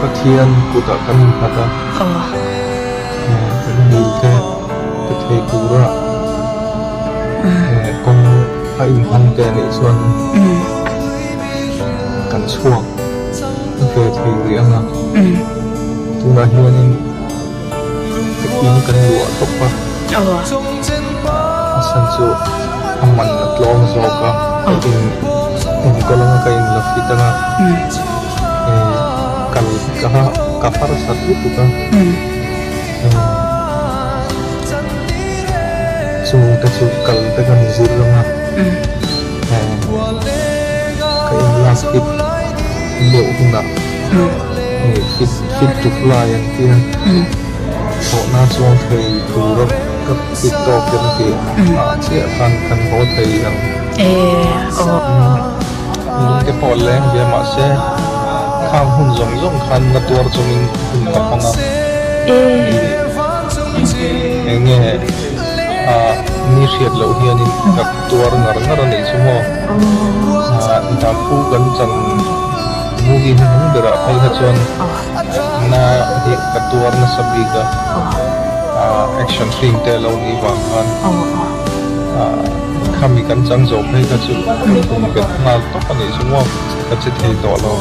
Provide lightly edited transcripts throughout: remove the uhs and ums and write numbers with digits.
Pathian kutah kan innghat a, kan dil te pe thei tura kawng a inhawng te anih chuan kan chhuak ve thei rih ang a. Tunah hianin in kan luah tawp a, a chhan chu a man a tlawm zawk a, ka in enkawl anga ka inla fit ang a. Kal ka ka harsat lutuk a, chung te chu kal te kan zir ang a, ka in lak fit deuh hunah fit fit to fly an tia, thlawhna chuang thei tura ka fit tawk em tih ah chiah khan kan haw thei ang. Lung te pawh leng ve mahse khang hun zawng zawng khan na tuar chungin hun ka hmang a. Eng nge ah ni hriat loh hianin ka tuar ngar ngar a nih chu maw. Ah Daphu kan chan movie hnuhnung berah phei kha chuan na hi ka tuar nasa bik a. Ah action film te a lo nih vang khan. Khami kan chang zawh phei kha chu kum bet nghal tawp a nih chu maw ka che thei tawh lo.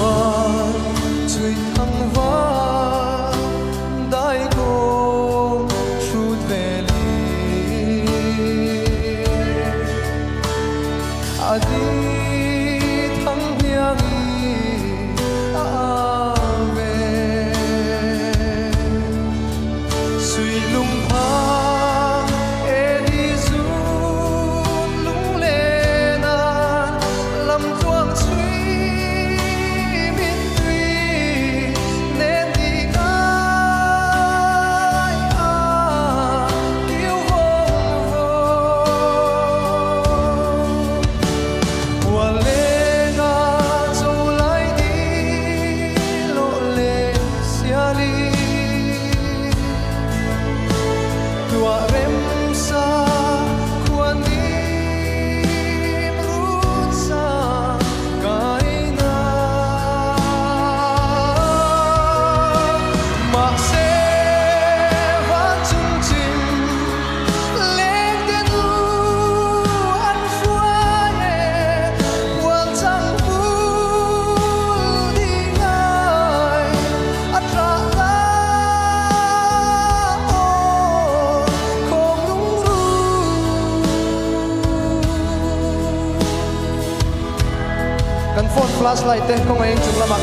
Kan phone flashlight te kawngaiin chung lamah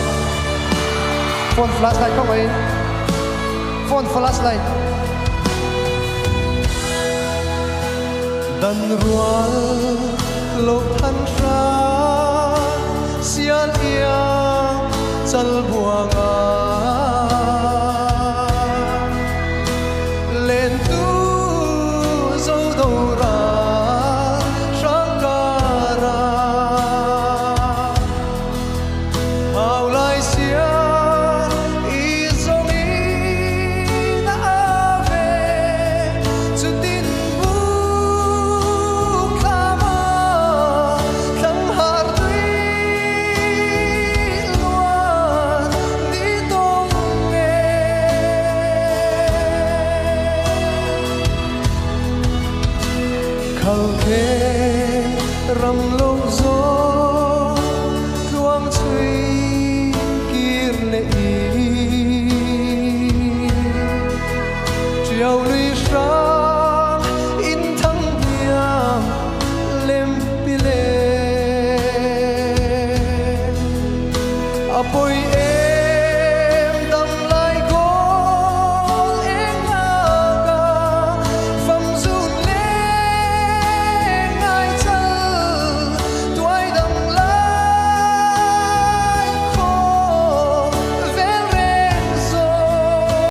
phone flashlight kawngaiin phone flashlight Dan rual lo than hram sial iang chal buanga len tu zo do ra hrang kara hau lai sia i zawng in a ve chutin buk thlam a thlang har tui luan ni tawng nge. Khal khe ram lo zawng tluang chhui kir leh i Triau lui hrang in thang hniam lem pi le a pawi e.